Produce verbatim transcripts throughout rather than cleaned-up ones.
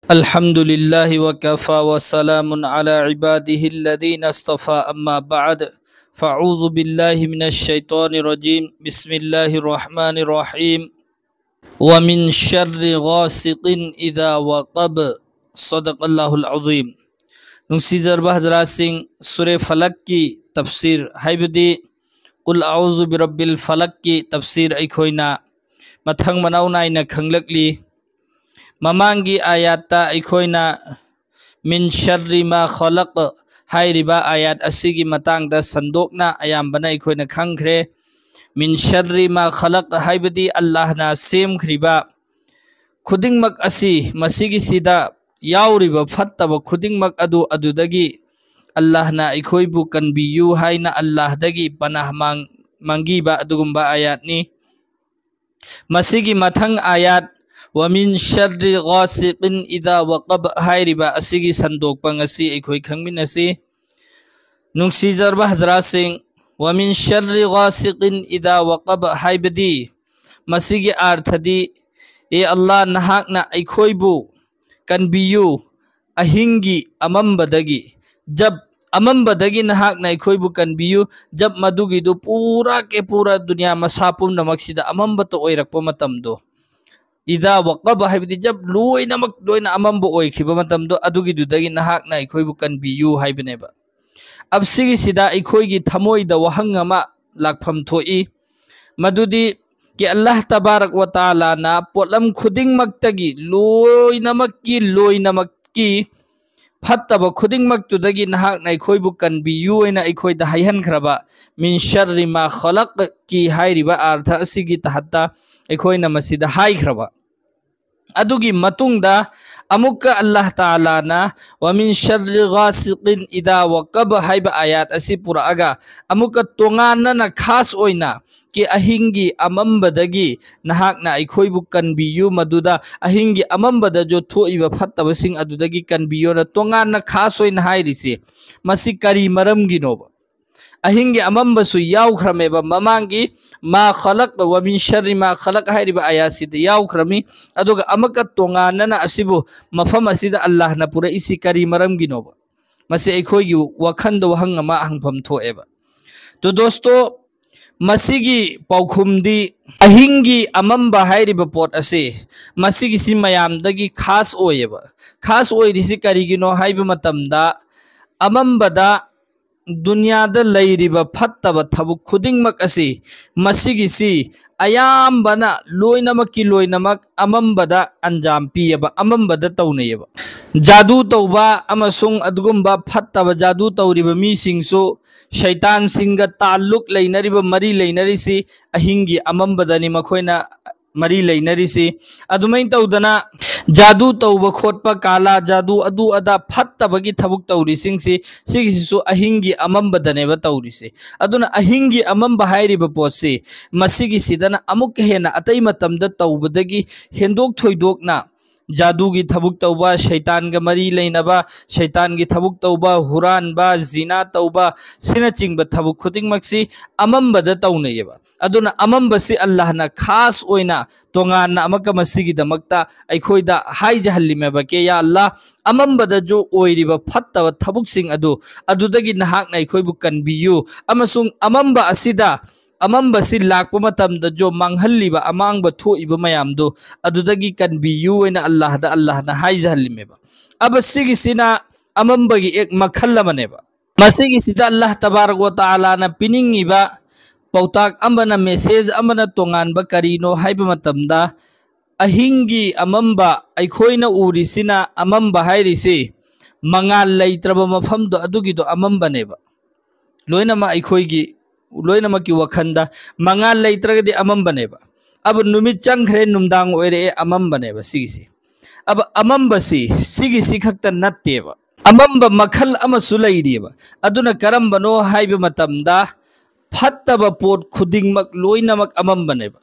الحمد لله وكفى وسلام على عباده الذين اصطفى، أما بعد، فأعوذ بالله من الشيطان الرجيم. بسم الله الرحمن الرحيم. ومن شر غاسق إذا وقب. صدق الله العظيم. ꯅꯨꯡꯁꯤꯖꯔꯕ ꯍꯖꯔꯥꯠꯁꯤꯡ, ꯁꯨꯔꯦ ꯐꯂꯛꯀꯤ ꯇꯐꯁꯤꯔ, ꯍꯥꯏꯕꯗꯤ ꯀꯨꯜ ꯑꯎꯖꯨ ꯕꯤꯔꯕꯤꯜ ꯐꯂꯛꯀꯤ ꯇꯐꯁꯤꯔ ꯑꯩꯈꯣꯏꯅ ꯃꯊꯪ ꯃꯅꯥꯎ ꯅꯥꯏꯅ ꯈꯪꯂꯛꯂꯤ꯫ ꯃꯃꯥꯡꯒꯤ ꯑꯥꯌꯥꯠꯇ ꯑꯩꯈꯣꯏꯅ ꯃꯤꯟ ꯁꯔ꯭ꯔꯤ ꯃꯥ ꯈꯂꯛ ꯍꯥꯏꯔꯤꯕ ꯑꯥꯌꯥꯠ ꯑꯁꯤꯒꯤ ꯃꯇꯥꯡꯗ ꯁꯟꯗꯣꯛꯅ ꯑꯌꯥꯝꯕꯅ ꯑꯩꯈꯣꯏꯅ ꯈꯪꯈ꯭ꯔꯦ꯫ ꯃꯤꯟ ꯁꯔ꯭ꯔꯤ ꯃꯥ ꯈꯂꯛ ꯍꯥꯏꯕꯗꯤ ꯑꯜꯂꯥꯍꯅ ꯁꯦꯝꯈ꯭ꯔꯤꯕ ꯈꯨꯗꯤꯡꯃꯛ ꯑꯁꯤ, ꯃꯁꯤꯒꯤꯁꯤꯗ ꯌꯥꯎꯔꯤꯕ ꯐꯠꯇꯕ ꯈꯨꯗꯤꯡꯃꯛ ꯑꯗꯨ ꯑꯗꯨꯗꯒꯤ ꯑꯜꯂꯥꯍꯅ ꯑꯩꯈꯣꯏꯕꯨ ꯀꯟꯕꯤꯌꯨ ꯍꯥꯏꯅ ꯑꯜꯂꯥꯍꯗꯒꯤ ꯄꯅꯥꯍ ꯃꯥꯡ-, ꯃꯥꯡꯒꯤꯕ ꯑꯗꯨꯒꯨꯝꯕ ꯑꯥꯌꯥꯠꯅꯤ꯫ ꯃꯁꯤꯒꯤ ꯃꯊꯪ ꯑꯥꯌꯥꯠ, "ꯋꯃꯤꯟ ꯁꯔ꯭ꯔꯤ ꯒꯥꯁꯤꯀꯤꯟ ꯏꯗꯥ ꯋꯥꯀꯕ" ꯍꯥꯏꯔꯤꯕ ꯑꯁꯤꯒꯤ ꯁꯟꯗꯣꯛꯄ ꯉꯁꯤ ꯑꯩꯈꯣꯏ ꯈꯪꯃꯤꯟꯅꯁꯤ꯫ ꯅꯨꯡꯁꯤꯖꯔꯕ ꯍꯖꯔꯥꯠꯁꯤꯡ, "ꯋꯃꯤꯟ ꯁꯔ꯭ꯔꯤ ꯒꯥꯁꯤꯀꯤꯟ ꯏꯗꯥ ꯋꯥꯀꯕ" ꯍꯥꯏꯕꯗꯤ, ꯃꯁꯤꯒꯤ ꯑꯥꯔꯊꯗꯤ, "ꯑꯦ ꯑꯜꯂꯥꯍ, ꯅꯍꯥꯛꯅ ꯑꯩꯈꯣꯏꯕꯨ ꯀꯟꯕꯤꯌꯨ ꯑꯍꯤꯡꯒꯤ ꯑꯃꯝꯕꯗꯒꯤ, ꯖꯕ ꯑꯃꯝꯕꯗꯒꯤ ꯅꯍꯥꯛꯅ ꯑꯩꯈꯣꯏꯕꯨ ꯀꯟꯕꯤꯌꯨ, ꯖꯕ ꯃꯗꯨꯒꯤꯗꯨ ꯄꯨꯔꯥ ꯀꯦ ꯄꯨꯔꯥ ꯗꯨꯅꯤꯌꯥ ꯃꯁꯥ ꯄꯨꯝꯅꯃꯛꯁꯤꯗ ꯑꯃꯝꯕꯇ ꯑꯣꯏꯔꯛꯄ ꯃꯇꯝꯗꯣ"꯫ ꯏꯗꯥ ꯋꯥꯀꯕ ꯍꯥꯏꯕꯗꯤ ꯖꯕ ꯂꯣꯏꯅꯃꯛ ꯂꯣꯏꯅ ꯑꯃꯝꯕ ꯑꯣꯏꯈꯤꯕ ꯃꯇꯝꯗꯣ, ꯑꯗꯨꯒꯤꯗꯨꯗꯒꯤ ꯅꯍꯥꯛꯅ ꯑꯩꯈꯣꯏꯕꯨ ꯀꯟꯕꯤꯌꯨ ꯍꯥꯏꯕꯅꯦꯕ꯫ ꯑꯁꯤꯒꯤꯁꯤꯗ ꯑꯩꯈꯣꯏꯒꯤ ꯊꯃꯣꯏꯗ ꯋꯥꯍꯪ ꯑꯃ ꯂꯥꯛꯐꯝ ꯊꯣꯛꯏ, ꯃꯗꯨꯗꯤ ꯀꯤ ꯑꯜꯂꯥꯍ ꯇꯕꯥꯔꯛ ꯋ ꯇꯥꯂꯥꯅ ꯄꯣꯠꯂꯝ ꯈꯨꯗꯤꯡꯃꯛꯇꯒꯤ, ꯂꯣꯏꯅꯃꯛꯀꯤ, ꯂꯣꯏꯅꯃꯛꯀꯤ ꯐꯠꯇꯕ ꯈꯨꯗꯤꯡꯃꯛꯇꯨꯗꯒꯤ ꯅꯍꯥꯛꯅ ꯑꯩꯈꯣꯏꯕꯨ ꯀꯟꯕꯤꯌꯨ ꯍꯥꯏꯅ ꯑꯩꯈꯣꯏꯗ ꯍꯥꯏꯍꯟꯈ꯭ꯔꯕ "ꯃꯤꯟ ꯁꯔ꯭ꯔꯤ ꯃꯥ ꯈꯂꯛꯀꯤ" ꯍꯥꯏꯔꯤꯕ ꯑꯥꯔꯊ ꯑꯁꯤꯒꯤ ꯇꯍꯠꯇ ꯑꯩꯈꯣꯏꯅ ꯃꯁꯤꯗ ꯍꯥꯏꯈ꯭ꯔꯕ꯫ ꯑꯗꯨꯒꯤ ꯃꯇꯨꯡꯗ ꯑꯃꯨꯛꯀ ꯑꯜꯂꯥꯍ ꯇꯥꯂꯥꯅ "ꯋꯃꯤꯟ ꯁꯔ꯭ꯔꯤ ꯒꯥꯁꯤꯀꯤꯟ ꯏꯗꯥ ꯋꯥꯀꯕ" ꯍꯥꯏꯕ ꯑꯥꯌꯥꯠ ꯑꯁꯤ ꯄꯨꯔꯛꯑꯒ, ꯑꯃꯨꯛꯀ ꯇꯣꯉꯥꯟꯅꯅ ꯈꯥꯁ ꯑꯣꯏꯅ ꯀꯤ ꯑꯍꯤꯡꯒꯤ ꯑꯃꯝꯕꯗꯒꯤ ꯅꯍꯥꯛꯅ ꯑꯩꯈꯣꯏꯕꯨ ꯀꯟꯕꯤꯌꯨ, ꯃꯗꯨꯗ ꯑꯍꯤꯡꯒꯤ ꯑꯃꯝꯕꯗꯁꯨ ꯊꯣꯛꯏꯕ ꯐꯠꯇꯕꯁꯤꯡ ꯑꯗꯨꯗꯒꯤ ꯀꯟꯕꯤꯌꯣꯅ ꯇꯣꯉꯥꯟꯅ ꯈꯥꯁ ꯑꯣꯏꯅ ꯍꯥꯏꯔꯤꯁꯦ, ꯃꯁꯤ ꯀꯔꯤ ꯃꯔꯝꯒꯤꯅꯣꯕ? ꯑꯍꯤꯡꯒꯤ ꯑꯃꯝꯕꯁꯨ ꯌꯥꯎꯈ꯭ꯔꯃꯦꯕ꯫ ꯃꯃꯥꯡꯒꯤ ꯃꯥ ꯈꯂꯛ ꯋꯥ ꯃꯤꯟ ꯁꯔꯤ ꯃꯥ ꯈꯂꯛ ꯍꯥꯏꯔꯤꯕ ꯑꯥꯌꯥꯠꯁꯤꯗ ꯌꯥꯎꯈ꯭ꯔꯃꯤ꯫ ꯑꯗꯨꯒ ꯑꯃꯀ ꯇꯣꯉꯥꯟꯅꯅ ꯑꯁꯤꯕꯨ ꯃꯐꯝ ꯑꯁꯤꯗ ꯑꯜꯂꯥꯍꯅ ꯄꯨꯔꯛꯏꯁꯤ ꯀꯔꯤ ꯃꯔꯝꯒꯤꯅꯣꯕ? ꯃꯁꯤ ꯑꯩꯈꯣꯏꯒꯤ ꯋꯥꯈꯜꯗ ꯋꯥꯍꯪ ꯑꯃ ꯍꯪꯐꯝ ꯊꯣꯛꯑꯦꯕ꯫ ꯇꯣ ꯗꯣꯁꯇꯣ, ꯃꯁꯤꯒꯤ ꯄꯥꯎꯈꯨꯝꯗꯤ ꯑꯍꯤꯡꯒꯤ ꯑꯃꯝꯕ ꯍꯥꯏꯔꯤꯕ ꯄꯣꯠ ꯑꯁꯤ, ꯃꯁꯤꯒꯤꯁꯤ ꯃꯌꯥꯝꯗꯒꯤ ꯈꯥꯁ ꯑꯣꯏꯌꯦꯕ꯫ ꯈꯥꯁ ꯑꯣꯏꯔꯤꯁꯤ ꯀꯔꯤꯒꯤꯅꯣ ꯍꯥꯏꯕ ꯃꯇꯝꯗ, ꯑꯃꯝꯕꯗ ꯗꯨꯅꯤꯌꯥꯗ ꯂꯩꯔꯤꯕ ꯐꯠꯇꯕ ꯊꯕꯛ ꯈꯨꯗꯤꯡꯃꯛ ꯑꯁꯤ, ꯃꯁꯤꯒꯤꯁꯤ ꯑꯌꯥꯝꯕꯅ ꯂꯣꯏꯅꯃꯛꯀꯤ ꯂꯣꯏꯅꯃꯛ ꯑꯃꯝꯕꯗ ꯑꯟꯖꯥꯝ ꯄꯤꯌꯦꯕ, ꯑꯃꯝꯕꯗ ꯇꯧꯅꯩꯌꯦꯕ꯫ ꯖꯥꯗꯨ ꯇꯧꯕ ꯑꯃꯁꯨꯡ ꯑꯗꯨꯒꯨꯝꯕ ꯐꯠꯇꯕ ꯖꯥꯗꯨ ꯇꯧꯔꯤꯕ ꯃꯤꯁꯤꯡꯁꯨ ꯁꯩꯇꯥꯟꯁꯤꯡꯒ ꯇꯥꯜꯂꯨꯛ ꯂꯩꯅꯔꯤꯕ, ꯃꯔꯤ ꯂꯩꯅꯔꯤꯁꯤ ꯑꯍꯤꯡꯒꯤ ꯑꯃꯝꯕꯗꯅꯤ꯫ ꯃꯈꯣꯏꯅ ꯃꯔꯤ ꯂꯩꯅꯔꯤꯁꯤ꯫ ꯑꯗꯨꯃꯥꯏꯅ ꯇꯧꯗꯅ ꯖꯥꯗꯨ ꯇꯧꯕ ꯈꯣꯠꯄ, ꯀꯥꯂꯥ ꯖꯥꯗꯨ, ꯑꯗꯨ ꯑꯗꯥ ꯐꯠꯇꯕꯒꯤ ꯊꯕꯛ ꯇꯧꯔꯤꯁꯤꯡꯁꯤ, ꯁꯤꯒꯤꯁꯤꯁꯨ ꯑꯍꯤꯡꯒꯤ ꯑꯃꯝꯕꯗꯅꯦꯕ ꯇꯧꯔꯤꯁꯦ꯫ ꯑꯗꯨꯅ ꯑꯍꯤꯡꯒꯤ ꯑꯃꯝꯕ ꯍꯥꯏꯔꯤꯕ ꯄꯣꯠꯁꯤ, ꯃꯁꯤꯒꯤꯁꯤꯗꯅ ꯑꯃꯨꯛꯀ ꯍꯦꯟꯅ ꯑꯇꯩ ꯃꯇꯝꯗ ꯇꯧꯕꯗꯒꯤ ꯍꯦꯟꯗꯣꯛ ꯊꯣꯏꯗꯣꯛꯅ ꯖꯥꯗꯨꯒꯤ ꯊꯕꯛ ꯇꯧꯕ, ꯁꯩꯇꯥꯟꯒ ꯃꯔꯤ ꯂꯩꯅꯕ, ꯁꯩꯇꯥꯟꯒꯤ ꯊꯕꯛ ꯇꯧꯕ, ꯍꯨꯔꯥꯟꯕ, ꯖꯤꯅꯥ ꯇꯧꯕ, ꯁꯤꯅꯆꯤꯡꯕ ꯊꯕꯛ ꯈꯨꯗꯤꯡꯃꯛꯁꯤ ꯑꯃꯝꯕꯗ ꯇꯧꯅꯩꯌꯦꯕ꯫ ꯑꯗꯨꯅ ꯑꯃꯝꯕꯁꯤ ꯑꯜꯂꯥꯍꯅ ꯈꯥꯁ ꯑꯣꯏꯅ ꯇꯣꯉꯥꯟꯅ ꯑꯃꯛꯀ ꯃꯁꯤꯒꯤꯗꯃꯛꯇ ꯑꯩꯈꯣꯏꯗ ꯍꯥꯏꯖꯍꯜꯂꯤꯃꯦꯕ, ꯀꯦ ꯌꯥ ꯑꯜꯂꯥ, ꯑꯃꯝꯕꯗꯁꯨ ꯑꯣꯏꯔꯤꯕ ꯐꯠꯇꯕ ꯊꯕꯛꯁꯤꯡ ꯑꯗꯨ, ꯑꯗꯨꯗꯒꯤ ꯅꯍꯥꯛꯅ ꯑꯩꯈꯣꯏꯕꯨ ꯀꯟꯕꯤꯌꯨ, ꯑꯃꯁꯨꯡ ꯑꯃꯝꯕ ꯑꯁꯤꯗ, ꯑꯃꯝꯕꯁꯤ ꯂꯥꯛꯄ ꯃꯇꯝꯗꯁꯨ ꯃꯥꯡꯍꯜꯂꯤꯕ, ꯑꯃꯥꯡꯕ ꯊꯣꯛꯏꯕ ꯃꯌꯥꯝꯗꯨ, ꯑꯗꯨꯗꯒꯤ ꯀꯟꯕꯤꯌꯨ ꯍꯥꯏꯅ ꯑꯜꯂꯥꯍꯗ, ꯑꯜꯂꯥꯍꯅ ꯍꯥꯏꯖꯍꯜꯂꯤꯃꯦꯕ꯫ ꯑꯕ ꯁꯤꯒꯤꯁꯤꯅ ꯑꯃꯝꯕꯒꯤ ꯑꯦꯛ ꯃꯈꯜ ꯑꯃꯅꯦꯕ꯫ ꯃꯁꯤꯒꯤꯁꯤꯗ ꯑꯜꯂꯥꯍ ꯇꯕꯥꯔꯛ ꯋ ꯇꯥꯂꯥꯅ ꯄꯤꯅꯤꯡꯉꯤꯕ ꯄꯥꯎꯇꯥꯛ ꯑꯃꯅ, ꯃꯦꯁꯦꯖ ꯑꯃꯅ ꯇꯣꯉꯥꯟꯕ ꯀꯔꯤꯅꯣ ꯍꯥꯏꯕ ꯃꯇꯝꯗ, ꯑꯍꯤꯡꯒꯤ ꯑꯃꯝꯕ, ꯑꯩꯈꯣꯏꯅ ꯎꯔꯤꯁꯤꯅ ꯑꯃꯝꯕ ꯍꯥꯏꯔꯤꯁꯤ ꯃꯉꯥꯜ ꯂꯩꯇ꯭ꯔꯕ ꯃꯐꯝꯗꯣ, ꯑꯗꯨꯒꯤꯗꯣ ꯑꯃꯝꯕꯅꯦꯕ꯫ ꯂꯣꯏꯅꯃꯛ ꯑꯩꯈꯣꯏꯒꯤ, ꯂꯣꯏꯅꯃꯛꯀꯤ ꯋꯥꯈꯜꯗ ꯃꯉꯥꯜ ꯂꯩꯇ꯭ꯔꯒꯗꯤ ꯑꯃꯝꯕꯅꯦꯕ꯫ ꯑꯕ ꯅꯨꯃꯤꯠ ꯆꯪꯈ꯭ꯔꯦ, ꯅꯨꯡꯗꯥꯡ ꯑꯣꯏꯔꯛꯑꯦ, ꯑꯃꯝꯕꯅꯦꯕ ꯁꯤꯒꯤꯁꯤ꯫ ꯑꯕ ꯑꯃꯝꯕꯁꯤ ꯁꯤꯒꯤꯁꯤ ꯈꯛꯇ ꯅꯠꯇꯦꯕ, ꯑꯃꯝꯕ ꯃꯈꯜ ꯑꯃꯁꯨ ꯂꯩꯔꯤꯑꯕ꯫ ꯑꯗꯨꯅ ꯀꯔꯝꯕꯅꯣ ꯍꯥꯏꯕ ꯃꯇꯝꯗ, ꯐꯠꯇꯕ ꯄꯣꯠ ꯈꯨꯗꯤꯡꯃꯛ ꯂꯣꯏꯅꯃꯛ ꯑꯃꯝꯕꯅꯦꯕ꯫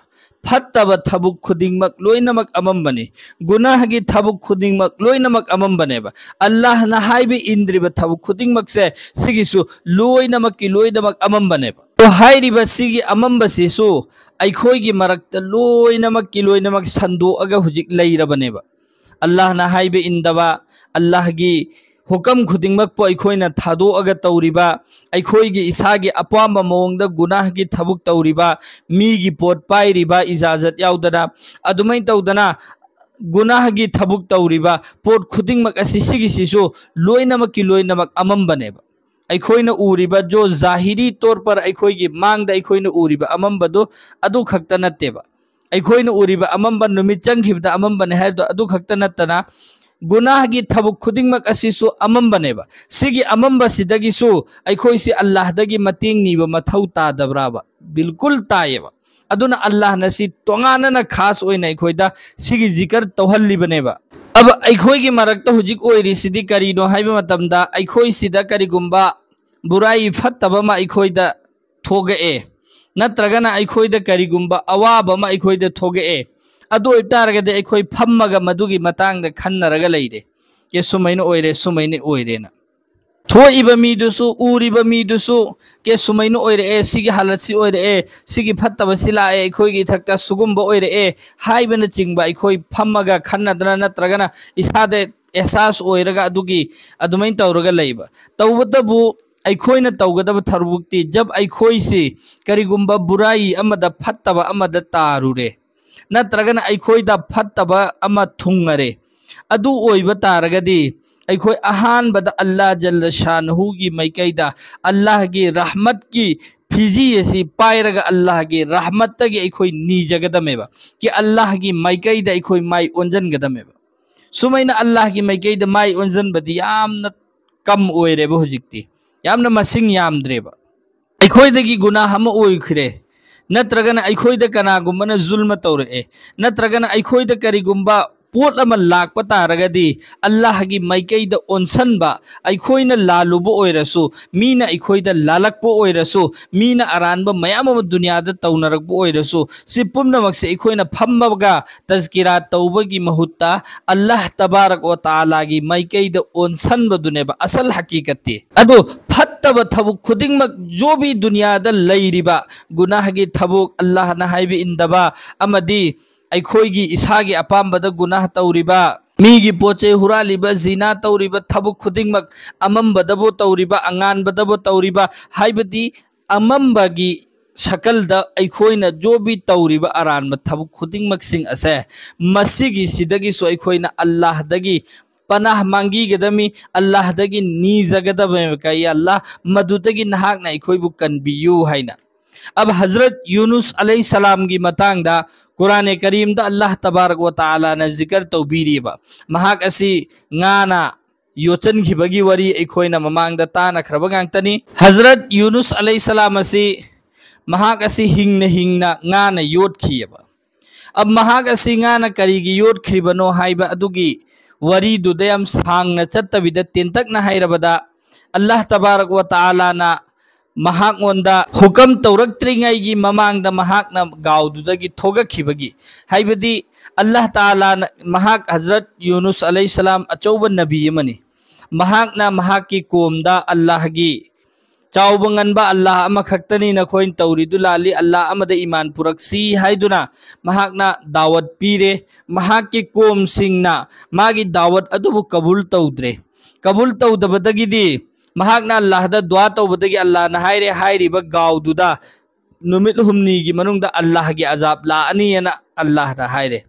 ꯐꯠꯇꯕ ꯊꯕꯛ ꯈꯨꯗꯤꯡꯃꯛ ꯂꯣꯏꯅꯃꯛ ꯑꯃꯝꯕꯅꯤ꯫ ꯒꯨꯅꯥꯍꯒꯤ ꯊꯕꯛ ꯈꯨꯗꯤꯡꯃꯛ ꯂꯣꯏꯅꯃꯛ ꯑꯃꯝꯕꯅꯦꯕ꯫ ꯑꯜꯂꯥꯍꯅ ꯍꯥꯏꯕ ꯏꯟꯗ꯭ꯔꯤꯕ ꯊꯕꯛ ꯈꯨꯗꯤꯡꯃꯛꯁꯦ ꯁꯤꯒꯤꯁꯨ ꯂꯣꯏꯅꯃꯛꯀꯤ ꯂꯣꯏꯅꯃꯛ ꯑꯃꯝꯕꯅꯦꯕ꯫ ꯑꯗꯣ ꯍꯥꯏꯔꯤꯕ ꯁꯤꯒꯤ ꯑꯃꯝꯕꯁꯤꯁꯨ ꯑꯩꯈꯣꯏꯒꯤ ꯃꯔꯛꯇ ꯂꯣꯏꯅꯃꯛꯀꯤ ꯂꯣꯏꯅꯃꯛ ꯁꯟꯗꯣꯛꯑꯒ ꯍꯧꯖꯤꯛ ꯂꯩꯔꯕꯅꯦꯕ꯫ ꯑꯜꯂꯥꯍꯅ ꯍꯥꯏꯕ ꯏꯟꯗꯕ, ꯑꯜꯂꯥꯍꯒꯤ ꯍꯨꯀꯝ ꯈꯨꯗꯤꯡꯃꯛꯄꯨ ꯑꯩꯈꯣꯏꯅ ꯊꯥꯗꯣꯛꯑꯒ ꯇꯧꯔꯤꯕ, ꯑꯩꯈꯣꯏꯒꯤ ꯏꯁꯥꯒꯤ ꯑꯄꯥꯝꯕ ꯃꯑꯣꯡꯗ ꯒꯨꯅꯥꯍꯒꯤ ꯊꯕꯛ ꯇꯧꯔꯤꯕ, ꯃꯤꯒꯤ ꯄꯣꯠ ꯄꯥꯏꯔꯤꯕ ꯏꯖꯥꯖꯠ ꯌꯥꯎꯗꯅ, ꯑꯗꯨꯃꯥꯏꯅ ꯇꯧꯗꯅ ꯒꯨꯅꯥꯍꯒꯤ ꯊꯕꯛ ꯇꯧꯔꯤꯕ ꯄꯣꯠ ꯈꯨꯗꯤꯡꯃꯛ ꯑꯁꯤ ꯁꯤꯒꯤꯁꯤꯁꯨ ꯂꯣꯏꯅꯃꯛꯀꯤ ꯂꯣꯏꯅꯃꯛ ꯑꯃꯝꯕꯅꯦꯕ꯫ ꯑꯩꯈꯣꯏꯅ ꯎꯔꯤꯕ ꯖꯣ ꯖꯥꯍꯤꯔꯤ ꯇꯣꯔ ꯄꯔ ꯑꯩꯈꯣꯏꯒꯤ ꯃꯥꯡꯗ ꯑꯩꯈꯣꯏꯅ ꯎꯔꯤꯕ ꯑꯃꯝꯕꯗꯣ ꯑꯗꯨ ꯈꯛꯇ ꯅꯠꯇꯦꯕ꯫ ꯑꯩꯈꯣꯏꯅ ꯎꯔꯤꯕ ꯑꯃꯝꯕ ꯅꯨꯃꯤꯠ ꯆꯪꯈꯤꯕꯗ ꯑꯃꯝꯕꯅꯦ ꯍꯥꯏꯕꯗꯣ ꯑꯗꯨ ꯈꯛꯇ ꯅꯠꯇꯅ ꯒꯨꯅꯥꯍꯒꯤ ꯊꯕꯛ ꯈꯨꯗꯤꯡꯃꯛ ꯑꯁꯤꯁꯨ ꯑꯃꯝꯕꯅꯦꯕ꯫ ꯁꯤꯒꯤ ꯑꯃꯝꯕꯁꯤꯗꯒꯤꯁꯨ ꯑꯩꯈꯣꯏꯁꯤ ꯑꯜꯂꯥꯍꯗꯒꯤ ꯃꯇꯦꯡ ꯅꯤꯕ ꯃꯊꯧ ꯇꯥꯗꯕ꯭ꯔꯥꯕ? ꯕꯤꯜꯀꯨꯜ ꯇꯥꯏꯌꯦꯕ꯫ ꯑꯗꯨꯅ ꯑꯜꯂꯥꯍꯅ ꯁꯤ ꯇꯣꯉꯥꯟꯅꯅ ꯈꯥꯁ ꯑꯣꯏꯅ ꯑꯩꯈꯣꯏꯗ ꯁꯤꯒꯤ ꯖꯤꯀꯔ ꯇꯧꯍꯜꯂꯤꯕꯅꯦꯕ꯫ ꯑꯕ ꯑꯩꯈꯣꯏꯒꯤ ꯃꯔꯛꯇ ꯍꯧꯖꯤꯛ ꯑꯣꯏꯔꯤꯁꯤꯗꯤ ꯀꯔꯤꯅꯣ ꯍꯥꯏꯕ ꯃꯇꯝꯗ ꯑꯩꯈꯣꯏꯁꯤꯗ ꯀꯔꯤꯒꯨꯝꯕ ꯕꯨꯔꯥꯏ ꯐꯠꯇꯕ ꯑꯃ ꯑꯩꯈꯣꯏꯗ ꯊꯣꯛꯂꯛꯑꯦ, ꯅꯠꯇ꯭ꯔꯒꯅ ꯑꯩꯈꯣꯏꯗ ꯀꯔꯤꯒꯨꯝꯕ ꯑꯋꯥꯕ ꯑꯃ ꯑꯩꯈꯣꯏꯗ ꯊꯣꯛꯂꯛꯑꯦ, ꯑꯗꯨ ꯑꯣꯏꯕ ꯇꯥꯔꯒꯗꯤ ꯑꯩꯈꯣꯏ ꯐꯝꯃꯒ ꯃꯗꯨꯒꯤ ꯃꯇꯥꯡꯗ ꯈꯟꯅꯔꯒ ꯂꯩꯔꯦ꯫ ꯀꯦ ꯁꯨꯃꯥꯏꯅ ꯑꯣꯏꯔꯦ, ꯁꯨꯃꯥꯏꯅ ꯑꯣꯏꯔꯦꯅ꯫ ꯊꯣꯛꯏꯕ ꯃꯤꯗꯨꯁꯨ, ꯎꯔꯤꯕ ꯃꯤꯗꯨꯁꯨ, ꯀꯦ ꯁꯨꯃꯥꯏꯅ ꯑꯣꯏꯔꯛꯑꯦ, ꯁꯤꯒꯤ ꯍꯥꯂꯠꯁꯤ ꯑꯣꯏꯔꯛꯑꯦ, ꯁꯤꯒꯤ ꯐꯠꯇꯕꯁꯤ ꯂꯥꯛꯑꯦ, ꯑꯩꯈꯣꯏꯒꯤ ꯏꯊꯛꯇ ꯁꯨꯒꯨꯝꯕ ꯑꯣꯏꯔꯛꯑꯦ ꯍꯥꯏꯕꯅꯆꯤꯡꯕ ꯑꯩꯈꯣꯏ ꯐꯝꯃꯒ ꯈꯟꯅꯗꯅ ꯅꯠꯇ꯭ꯔꯒꯅ ꯏꯁꯥꯗ ꯑꯦꯍꯁꯥꯁ ꯑꯣꯏꯔꯒ ꯑꯗꯨꯒꯤ ꯑꯗꯨꯃꯥꯏꯅ ꯇꯧꯔꯒ ꯂꯩꯕ꯫ ꯇꯧꯕꯇꯕꯨ ꯑꯩꯈꯣꯏꯅ ꯇꯧꯒꯗꯕ ꯊꯕꯛꯇꯤ ꯖꯕ ꯑꯩꯈꯣꯏꯁꯤ ꯀꯔꯤꯒꯨꯝꯕ ꯕꯨꯔꯥꯏ ꯑꯃꯗ, ꯐꯠꯇꯕ ꯑꯃꯗ ꯇꯥꯔꯨꯔꯦ, ꯅꯠꯇ꯭ꯔꯒꯅ ꯑꯩꯈꯣꯏꯗ ꯐꯠꯇꯕ ꯑꯃ ꯊꯨꯡꯉꯔꯦ, ꯑꯗꯨ ꯑꯣꯏꯕ ꯇꯥꯔꯒꯗꯤ ꯑꯩꯈꯣꯏ ꯑꯍꯥꯟꯕꯗ ꯑꯜꯂꯥ ꯖꯜꯂ ꯁꯥꯟꯍꯨꯒꯤ ꯃꯥꯏꯀꯩꯗ ꯑꯜꯂꯥꯍꯒꯤ ꯔꯍꯃꯠꯀꯤ ꯐꯤꯖꯤ ꯑꯁꯤ ꯄꯥꯏꯔꯒ ꯑꯜꯂꯥꯍꯒꯤ ꯔꯍꯃꯠꯇꯒꯤ ꯑꯩꯈꯣꯏ ꯅꯤꯖꯒꯗꯃꯦꯕ, ꯀꯤ ꯑꯜꯂꯥꯍꯒꯤ ꯃꯥꯏꯀꯩꯗ ꯑꯩꯈꯣꯏ ꯃꯥꯏ ꯑꯣꯟꯁꯤꯟꯒꯗꯃꯦꯕ꯫ ꯁꯨꯃꯥꯏꯅ ꯑꯜꯂꯥꯍꯒꯤ ꯃꯥꯏꯀꯩꯗ ꯃꯥꯏ ꯑꯣꯟꯁꯤꯟꯕꯗꯤ ꯌꯥꯝꯅ ꯀꯝ ꯑꯣꯏꯔꯦꯕ ꯍꯧꯖꯤꯛꯇꯤ, ꯌꯥꯝꯅ ꯃꯁꯤꯡ ꯌꯥꯝꯗ꯭ꯔꯦꯕ꯫ ꯑꯩꯈꯣꯏꯗꯒꯤ ꯒꯨꯅꯥꯍ ꯑꯃ ꯑꯣꯏꯈ꯭ꯔꯦ, ꯅꯠꯇ꯭ꯔꯒꯅ ꯑꯩꯈꯣꯏꯗ ꯀꯅꯥꯒꯨꯝꯕꯅ ꯖꯨꯜꯃ ꯇꯧꯔꯛꯑꯦ, ꯅꯠꯇ꯭ꯔꯒꯅ ꯑꯩꯈꯣꯏꯗ ꯀꯔꯤꯒꯨꯝꯕ ꯄꯣꯠ ꯑꯃ ꯂꯥꯛꯄ ꯇꯥꯔꯒꯗꯤ, ꯑꯜꯂꯥꯍꯒꯤ ꯃꯥꯏꯀꯩꯗ ꯑꯣꯟꯁꯟꯕ, ꯑꯩꯈꯣꯏꯅ ꯂꯥꯜꯂꯨꯕ ꯑꯣꯏꯔꯁꯨ, ꯃꯤꯅ ꯑꯩꯈꯣꯏꯗ ꯂꯥꯜꯂꯛꯄ ꯑꯣꯏꯔꯁꯨ, ꯃꯤꯅ ꯑꯔꯥꯟꯕ ꯃꯌꯥꯝ ꯑꯃ ꯗꯨꯅꯤꯌꯥꯗ ꯇꯧꯅꯔꯛꯄ ꯑꯣꯏꯔꯁꯨ, ꯁꯤ ꯄꯨꯝꯅꯃꯛꯁꯦ ꯑꯩꯈꯣꯏꯅ ꯐꯝꯃꯒ ꯇꯖꯀꯤꯔꯥ ꯇꯧꯕꯒꯤ ꯃꯍꯨꯠꯇ ꯑꯜꯂꯥꯍ ꯇꯕꯥꯔꯛ ꯋ ꯇꯥꯂꯥꯒꯤ ꯃꯥꯏꯀꯩꯗ ꯑꯣꯟꯁꯟꯕꯗꯨꯅꯦꯕ ꯑꯁꯜ ꯍꯀꯤꯀꯠꯇꯤ꯫ ꯑꯗꯣ ꯐꯠꯇꯕ ꯊꯕꯛ ꯈꯨꯗꯤꯡꯃꯛ, ꯖꯣꯕꯤ ꯗꯨꯅꯤꯌꯥꯗ ꯂꯩꯔꯤꯕ ꯒꯨꯅꯥꯍꯒꯤ ꯊꯕꯛ, ꯑꯜꯂꯥꯍꯅ ꯍꯥꯏꯕ ꯏꯟꯗꯕ, ꯑꯃꯗꯤ ꯑꯩꯈꯣꯏꯒꯤ ꯏꯁꯥꯒꯤ ꯑꯄꯥꯝꯕꯗ ꯒꯨꯅꯥꯍ ꯇꯧꯔꯤꯕ, ꯃꯤꯒꯤ ꯄꯣꯠ ꯆꯩ ꯍꯨꯔꯥꯜꯂꯤꯕ, ꯖꯤꯅꯥ ꯇꯧꯔꯤꯕ, ꯊꯕꯛ ꯈꯨꯗꯤꯡꯃꯛ ꯑꯃꯝꯕꯗꯕꯨ ꯇꯧꯔꯤꯕ, ꯑꯉꯥꯟꯕꯗꯕꯨ ꯇꯧꯔꯤꯕ, ꯍꯥꯏꯕꯗꯤ ꯑꯃꯝꯕꯒꯤ ꯁꯀꯜꯗ ꯑꯩꯈꯣꯏꯅ ꯖꯣꯕꯤ ꯇꯧꯔꯤꯕ ꯑꯔꯥꯟꯕ ꯊꯕꯛ ꯈꯨꯗꯤꯡꯃꯛꯁꯤꯡ ꯑꯁꯦ, ꯃꯁꯤꯒꯤꯁꯤꯗꯒꯤꯁꯨ ꯑꯩꯈꯣꯏꯅ ꯑꯜꯂꯥꯍꯗꯒꯤ ꯄꯅꯥꯍ ꯃꯥꯡꯒꯤꯒꯗꯕꯅꯤ, ꯑꯜꯂꯥꯍꯗꯒꯤ ꯅꯤꯖꯒꯗꯕꯅꯦꯕ, "ꯀꯥ ꯑꯜꯂꯥꯍ, ꯃꯗꯨꯗꯒꯤ ꯅꯍꯥꯛꯅ ꯑꯩꯈꯣꯏꯕꯨ ꯀꯟꯕꯤꯌꯨ" ꯍꯥꯏꯅ꯫ ꯑꯕ ꯍꯖꯔꯠ ꯌꯨꯅꯨꯁ ꯑꯂꯩꯍꯤꯁꯁꯂꯥꯝꯒꯤ ꯃꯇꯥꯡꯗ ꯀꯨꯔꯥꯅꯦ ꯀꯔꯤꯝꯗ ꯑꯜꯂꯥꯍ ꯇꯕꯥꯔꯛ ꯋ ꯇꯥꯂꯥꯅ ꯖꯤꯀꯔ ꯇꯧꯕꯤꯔꯤꯕ, ꯃꯍꯥꯛ ꯑꯁꯤ ꯉꯥꯅ ꯌꯣꯠꯆꯟꯈꯤꯕꯒꯤ ꯋꯥꯔꯤ ꯑꯩꯈꯣꯏꯅ ꯃꯃꯥꯡꯗ ꯇꯥꯅꯈ꯭ꯔꯕ ꯉꯥꯛꯇꯅꯤ꯫ ꯍꯖꯔꯠ ꯌꯨꯅꯨꯁ ꯑꯂꯩꯍꯤꯁꯁꯂꯥꯝ ꯑꯁꯤ, ꯃꯍꯥꯛ ꯑꯁꯤ ꯍꯤꯡꯅ ꯍꯤꯡꯅ ꯉꯥꯅ ꯌꯣꯠꯈꯤꯑꯕ꯫ ꯑꯕ ꯃꯍꯥꯛ ꯑꯁꯤ ꯉꯥꯅ ꯀꯔꯤꯒꯤ ꯌꯣꯠꯈ꯭ꯔꯤꯕꯅꯣ ꯍꯥꯏꯕ ꯑꯗꯨꯒꯤ ꯋꯥꯔꯤꯗꯨꯗ ꯌꯥꯝ ꯁꯥꯡꯅ ꯆꯠꯇꯕꯤꯗ, ꯇꯦꯟꯇꯛꯅ ꯍꯥꯏꯔꯕꯗ, ꯑꯜꯂꯥꯍ ꯇꯕꯥꯔꯛ ꯋ ꯇꯥꯂꯥꯅ ꯃꯍꯥꯛꯉꯣꯟꯗ ꯍꯨꯀꯝ ꯇꯧꯔꯛꯇ꯭ꯔꯤꯉꯩꯒꯤ ꯃꯃꯥꯡꯗ ꯃꯍꯥꯛꯅ ꯒꯥꯎꯗꯨꯗꯒꯤ ꯊꯣꯛꯂꯛꯈꯤꯕꯒꯤ, ꯍꯥꯏꯕꯗꯤ ꯑꯜꯂꯥꯍ ꯇꯥꯂꯥꯅ, ꯃꯍꯥꯛ ꯍꯖꯔꯠ ꯌꯨꯅꯨꯁ ꯑꯂꯩꯍꯤꯁꯁꯂꯥꯝ ꯑꯆꯧꯕ ꯅꯕꯤ ꯑꯃꯅꯤ, ꯃꯍꯥꯛꯅ ꯃꯍꯥꯛꯀꯤ ꯀꯣꯝꯗ ꯑꯜꯂꯥꯍꯒꯤ, "ꯆꯥꯎꯕ ꯉꯟꯕ ꯑꯜꯂꯥꯍ ꯑꯃꯈꯛꯇꯅꯤ, ꯅꯈꯣꯏꯅ ꯇꯧꯔꯤꯗꯨ ꯂꯥꯜꯂꯤ, ꯑꯜꯂꯥꯍ ꯑꯃꯗ ꯏꯃꯥꯟ ꯄꯨꯔꯛꯁꯤ" ꯍꯥꯏꯗꯨꯅ ꯃꯍꯥꯛꯅ ꯗꯥꯋꯠ ꯄꯤꯔꯦ꯫ ꯃꯍꯥꯛꯀꯤ ꯀꯣꯝꯁꯤꯡꯅ ꯃꯥꯒꯤ ꯗꯥꯋꯠ ꯑꯗꯨꯕꯨ ꯀꯕꯨꯜ ꯇꯧꯗ꯭ꯔꯦ꯫ ꯀꯕꯨꯜ ꯇꯧꯗꯕꯗꯒꯤꯗꯤ ꯃꯍꯥꯛꯅ ꯑꯜꯂꯥꯍꯗ ꯗꯨꯋꯥ ꯇꯧꯕꯗꯒꯤ ꯑꯜꯂꯥꯍꯅ ꯍꯥꯏꯔꯦ, ꯍꯥꯏꯔꯤꯕ ꯒꯥꯎꯗꯨꯗ ꯅꯨꯃꯤꯠ ꯍꯨꯝꯅꯤꯒꯤ ꯃꯅꯨꯡꯗ ꯑꯜꯂꯥꯍꯒꯤ ꯑꯖꯥꯕ ꯂꯥꯛꯑꯅꯤꯅ ꯑꯜꯂꯥꯍꯅ ꯍꯥꯏꯔꯦ꯫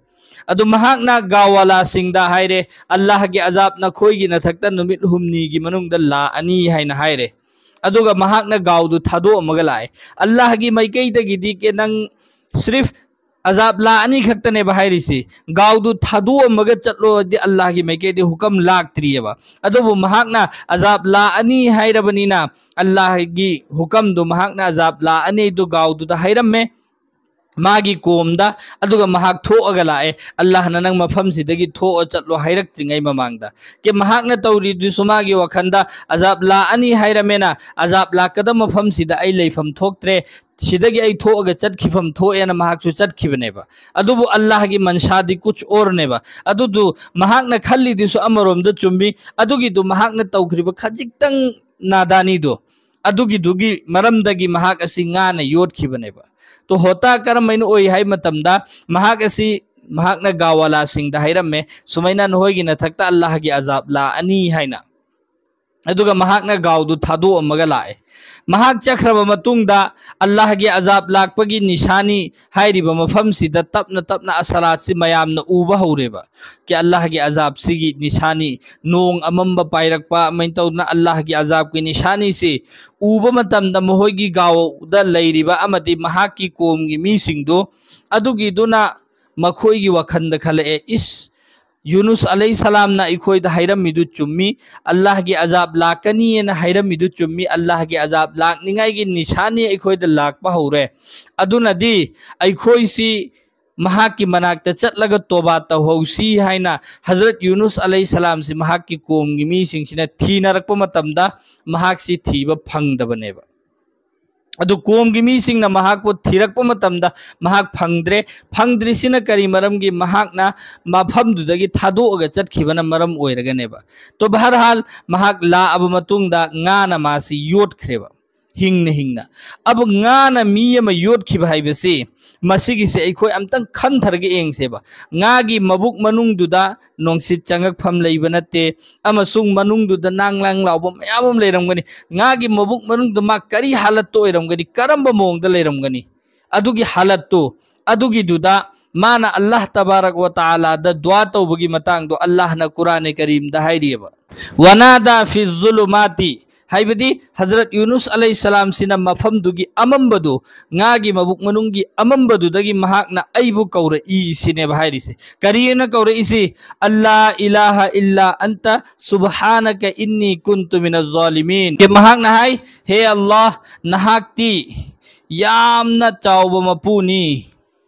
ꯑꯗꯨ ꯃꯍꯥꯛꯅ ꯒꯥꯎꯋꯥꯂꯥꯁꯤꯡꯗ ꯍꯥꯏꯔꯦ, "ꯑꯜꯂꯥꯍꯒꯤ ꯑꯖꯥꯕ ꯅꯈꯣꯏꯒꯤ ꯅꯊꯛꯇ ꯅꯨꯃꯤꯠ ꯍꯨꯝꯅꯤꯒꯤ ꯃꯅꯨꯡꯗ ꯂꯥꯛꯑꯅꯤ" ꯍꯥꯏꯅ ꯍꯥꯏꯔꯦ꯫ ꯑꯗꯨꯒ ꯃꯍꯥꯛꯅ ꯒꯥꯎꯗꯨ ꯊꯥꯗꯣꯛꯑꯝꯃꯒ ꯂꯥꯛꯑꯦ꯫ ꯑꯜꯂꯥꯍꯒꯤ ꯃꯥꯏꯀꯩꯗꯒꯤꯗꯤ ꯀꯦ ꯅꯪ ꯁ꯭ꯔꯤꯐ ꯑꯖꯥꯕ ꯂꯥꯛꯑꯅꯤ ꯈꯛꯇꯅꯦꯕ ꯍꯥꯏꯔꯤꯁꯤ꯫ ꯒꯥꯎꯗꯨ ꯊꯥꯗꯣꯛꯑꯝꯃꯒ ꯆꯠꯂꯣꯗꯤ ꯑꯜꯂꯥꯍꯒꯤ ꯃꯥꯏꯀꯩꯗꯤ ꯍꯨꯀꯝ ꯂꯥꯛꯇ꯭ꯔꯤꯑꯕ꯫ ꯑꯗꯨꯕꯨ ꯃꯍꯥꯛꯅ ꯑꯖꯥꯕ ꯂꯥꯛꯑꯅꯤ ꯍꯥꯏꯔꯕꯅꯤꯅ, ꯑꯜꯂꯥꯍꯒꯤ ꯍꯨꯀꯝꯗꯨ, ꯃꯍꯥꯛꯅ ꯑꯖꯥꯕ ꯂꯥꯛꯑꯅꯤ ꯑꯗꯨ ꯒꯥꯎꯗꯨꯗ ꯍꯥꯏꯔꯝꯃꯦ꯫ ꯃꯥꯒꯤ ꯀꯣꯝꯗ, ꯑꯗꯨꯒ ꯃꯍꯥꯛ ꯊꯣꯛꯑꯒ ꯂꯥꯛꯑꯦ꯫ ꯑꯜꯂꯥꯍꯅ "ꯅꯪ ꯃꯐꯝꯁꯤꯗꯒꯤ ꯊꯣꯛꯑ ꯆꯠꯂꯣ" ꯍꯥꯏꯔꯛꯇ꯭ꯔꯤꯉꯩ ꯃꯃꯥꯡꯗ꯫ ꯀꯦ ꯃꯍꯥꯛꯅ ꯇꯧꯔꯤꯗꯨꯁꯨ ꯃꯥꯒꯤ ꯋꯥꯈꯜꯗ ꯑꯖꯥꯕ ꯂꯥꯛꯑꯅꯤ ꯍꯥꯏꯔꯃꯦꯅ, "ꯑꯖꯥꯕ ꯂꯥꯛꯀꯗꯕ ꯃꯐꯝꯁꯤꯗ ꯑꯩ ꯂꯩꯐꯝ ꯊꯣꯛꯇ꯭ꯔꯦ, ꯁꯤꯗꯒꯤ ꯑꯩ ꯊꯣꯛꯑꯒ ꯆꯠꯈꯤꯐꯝ ꯊꯣꯛꯑꯦꯅ" ꯃꯍꯥꯛꯁꯨ ꯆꯠꯈꯤꯕꯅꯦꯕ꯫ ꯑꯗꯨꯕꯨ ꯑꯜꯂꯥꯍꯒꯤ ꯃꯟꯁꯥꯗꯤ ꯀꯨꯆ ꯑꯣꯔꯅꯦꯕ꯫ ꯑꯗꯨꯗꯨ ꯃꯍꯥꯛꯅ ꯈꯜꯂꯤꯗꯨꯁꯨ ꯑꯃꯔꯣꯝꯗ ꯆꯨꯝꯃꯤ, ꯑꯗꯨꯒꯤꯗꯨ ꯃꯍꯥꯛꯅ ꯇꯧꯈ꯭ꯔꯤꯕ ꯈꯖꯤꯛꯇꯪ ꯅꯥꯗꯥꯅꯤꯗꯣ, ꯑꯗꯨꯒꯤꯗꯨꯒꯤ ꯃꯔꯝꯗꯒꯤ ꯃꯍꯥꯛ ꯑꯁꯤ ꯉꯥꯅ ꯌꯣꯠꯈꯤꯕꯅꯦꯕ꯫ ꯇꯣ ꯍꯣꯇꯥ ꯀꯔꯝꯍꯥꯏꯅ ꯑꯣꯏ ꯍꯥꯏ ꯃꯇꯝꯗ, ꯃꯍꯥꯛ ꯑꯁꯤ, ꯃꯍꯥꯛꯅ ꯒꯥꯎꯋꯥꯂꯥꯁꯤꯡꯗ ꯍꯥꯏꯔꯝꯃꯦ, ꯁꯨꯃꯥꯏꯅ "ꯅꯈꯣꯏꯒꯤ ꯅꯊꯛꯇ ꯑꯜꯂꯥꯍꯒꯤ ꯑꯖꯥꯕ ꯂꯥꯛꯑꯅꯤ" ꯍꯥꯏꯅ꯫ ꯑꯗꯨꯒ ꯃꯍꯥꯛꯅ ꯒꯥꯎꯗꯨ ꯊꯥꯗꯣꯛꯑꯝꯃꯒ ꯂꯥꯛꯑꯦ꯫ ꯃꯍꯥꯛ ꯆꯠꯈ꯭ꯔꯕ ꯃꯇꯨꯡꯗ ꯑꯜꯂꯥꯍꯒꯤ ꯑꯖꯥꯕ ꯂꯥꯛꯄꯒꯤ ꯅꯤꯁꯥꯅꯤ ꯍꯥꯏꯔꯤꯕ ꯃꯐꯝꯁꯤꯗ ꯇꯞꯅ ꯇꯞꯅ ꯑꯁꯔꯥꯠꯁꯤ ꯃꯌꯥꯝꯅ ꯎꯕ ꯍꯧꯔꯦꯕ꯫ ꯀꯤ ꯑꯜꯂꯥꯍꯒꯤ ꯑꯖꯥꯕꯁꯤꯒꯤ ꯅꯤꯁꯥꯅꯤ, ꯅꯣꯡ ꯑꯃꯝꯕ ꯄꯥꯏꯔꯛꯄ, ꯑꯗꯨꯃꯥꯏꯅ ꯇꯧꯗꯅ ꯑꯜꯂꯥꯍꯒꯤ ꯑꯖꯥꯕꯀꯤ ꯅꯤꯁꯥꯅꯤꯁꯤ ꯎꯕ ꯃꯇꯝꯗ ꯃꯈꯣꯏꯒꯤ ꯒꯥꯎꯗ ꯂꯩꯔꯤꯕ ꯑꯃꯗꯤ ꯃꯍꯥꯛꯀꯤ ꯀꯣꯝꯒꯤ ꯃꯤꯁꯤꯡꯗꯨ, ꯑꯗꯨꯒꯤꯗꯨꯅ ꯃꯈꯣꯏꯒꯤ ꯋꯥꯈꯜꯗ ꯈꯜꯂꯛꯑꯦ, "ꯏꯁ, ꯌꯨꯅꯨꯁ ꯑꯂꯩꯍꯤ ꯁꯂꯥꯝꯅ ꯑꯩꯈꯣꯏꯗ ꯍꯥꯏꯔꯝꯃꯤꯗꯨ ꯆꯨꯝꯃꯤ, ꯑꯜꯂꯥꯍꯒꯤ ꯑꯖꯥꯕ ꯂꯥꯛꯀꯅꯤꯅ ꯍꯥꯏꯔꯝꯃꯤꯗꯨ ꯆꯨꯝꯃꯤ, ꯑꯜꯂꯥꯍꯒꯤ ꯑꯖꯥꯕ ꯂꯥꯛꯅꯤꯡꯉꯥꯏꯒꯤ ꯅꯤꯁꯥꯅꯤ ꯑꯩꯈꯣꯏꯗ ꯂꯥꯛꯄ ꯍꯧꯔꯦ꯫ ꯑꯗꯨꯅꯗꯤ ꯑꯩꯈꯣꯏꯁꯤ ꯃꯍꯥꯛꯀꯤ ꯃꯅꯥꯛꯇ ꯆꯠꯂꯒ ꯇꯣꯕꯥ ꯇꯧꯍꯧꯁꯤ" ꯍꯥꯏꯅ ꯍꯖꯔꯠ ꯌꯨꯅꯨꯁ ꯑꯂꯩꯍꯤ ꯁꯂꯥꯝꯁꯤ ꯃꯍꯥꯛꯀꯤ ꯀꯣꯝꯒꯤ ꯃꯤꯁꯤꯡꯁꯤꯅ ꯊꯤꯅꯔꯛꯄ ꯃꯇꯝꯗ ꯃꯍꯥꯛꯁꯤ ꯊꯤꯕ ꯐꯪꯗꯕꯅꯦꯕ꯫ ꯑꯗꯨ ꯀꯣꯝꯒꯤ ꯃꯤꯁꯤꯡꯅ ꯃꯍꯥꯛꯄꯨ ꯊꯤꯔꯛꯄ ꯃꯇꯝꯗ ꯃꯍꯥꯛ ꯐꯪꯗ꯭ꯔꯦ꯫ ꯐꯪꯗ꯭ꯔꯤꯁꯤꯅ ꯀꯔꯤ ꯃꯔꯝꯒꯤ? ꯃꯍꯥꯛꯅ ꯃꯐꯝꯗꯨꯗꯒꯤ ꯊꯥꯗꯣꯛꯑꯒ ꯆꯠꯈꯤꯕꯅ ꯃꯔꯝ ꯑꯣꯏꯔꯒꯅꯦꯕ꯫ ꯇꯣ ꯕꯍꯔꯍꯥꯜ, ꯃꯍꯥꯛ ꯂꯥꯛꯑꯕ ꯃꯇꯨꯡꯗ ꯉꯥꯅ ꯃꯥꯁꯤ ꯌꯣꯠꯈ꯭ꯔꯦꯕ, ꯍꯤꯡꯅ ꯍꯤꯡꯅ꯫ ꯑꯕ ꯉꯥꯅ ꯃꯤ ꯑꯃ ꯌꯣꯠꯈꯤꯕ ꯍꯥꯏꯕꯁꯤ, ꯃꯁꯤꯒꯤꯁꯦ ꯑꯩꯈꯣꯏ ꯑꯝꯇꯪ ꯈꯟꯊꯔꯒ ꯌꯦꯡꯁꯦꯕ꯫ ꯉꯥꯒꯤ ꯃꯕꯨꯛ ꯃꯅꯨꯡꯗꯨꯗ ꯅꯨꯡꯁꯤꯠ ꯆꯪꯉꯛꯐꯝ ꯂꯩꯕ ꯅꯠꯇꯦ, ꯑꯃꯁꯨꯡ ꯃꯅꯨꯡꯗꯨꯗ ꯅꯥꯡ ꯅꯥꯡ ꯂꯥꯎꯕ ꯃꯌꯥꯝ ꯑꯃ ꯂꯩꯔꯝꯒꯅꯤ꯫ ꯉꯥꯒꯤ ꯃꯕꯨꯛ ꯃꯅꯨꯡꯗ ꯃꯥ ꯀꯔꯤ ꯍꯥꯂꯠꯇ ꯑꯣꯏꯔꯝꯒꯅꯤ, ꯀꯔꯝꯕ ꯃꯑꯣꯡꯗ ꯂꯩꯔꯝꯒꯅꯤ? ꯑꯗꯨꯒꯤ ꯍꯥꯂꯠꯇꯨ, ꯑꯗꯨꯒꯤꯗꯨꯗ ꯃꯥꯅ ꯑꯜꯂꯥꯍ ꯇꯕꯥꯔꯛ ꯋ ꯇꯥꯂꯥꯗ ꯗꯨꯋꯥ ꯇꯧꯕꯒꯤ ꯃꯇꯥꯡꯗꯣ ꯑꯜꯂꯥꯍꯅ ꯀꯨꯔꯥꯟ ꯀꯔꯤꯝꯗ ꯍꯥꯏꯔꯤꯑꯕ, "ꯋꯅꯥꯗꯥ ꯐꯤ ꯖꯨꯂꯨꯃꯥꯇꯤ", ꯍꯥꯏꯕꯗꯤ ꯍꯖꯔꯠ ꯌꯨꯅꯨꯁ ꯑꯂꯩꯍꯤ ꯁꯂꯥꯝꯁꯤꯅ ꯃꯐꯝꯗꯨꯒꯤ ꯑꯃꯝꯕꯗꯨ, ꯉꯥꯒꯤ ꯃꯕꯨꯛ ꯃꯅꯨꯡꯒꯤ ꯑꯃꯝꯕꯗꯨꯗꯒꯤ ꯃꯍꯥꯛꯅ ꯑꯩꯕꯨ ꯀꯧꯔꯛꯏ ꯁꯤꯅꯦꯕ ꯍꯥꯏꯔꯤꯁꯦ꯫ ꯀꯔꯤꯅ ꯀꯧꯔꯛꯏꯁꯤ? "ꯑꯜꯂꯥ ꯏꯂꯥꯍ ꯏꯜꯂꯥ ꯑꯟꯇ ꯁꯨꯕꯍꯥꯅꯀ ꯏꯟꯅꯤ ꯀꯨꯟꯇꯨ ꯃꯤꯅ ꯖꯥꯂꯤꯃꯤꯟ"꯫ ꯃꯍꯥꯛꯅ ꯍꯥꯏ, "ꯍꯦ ꯑꯜꯂꯥꯍ, ꯅꯍꯥꯛꯇꯤ ꯌꯥꯝꯅ ꯆꯥꯎꯕ ꯃꯄꯨꯅꯤ꯫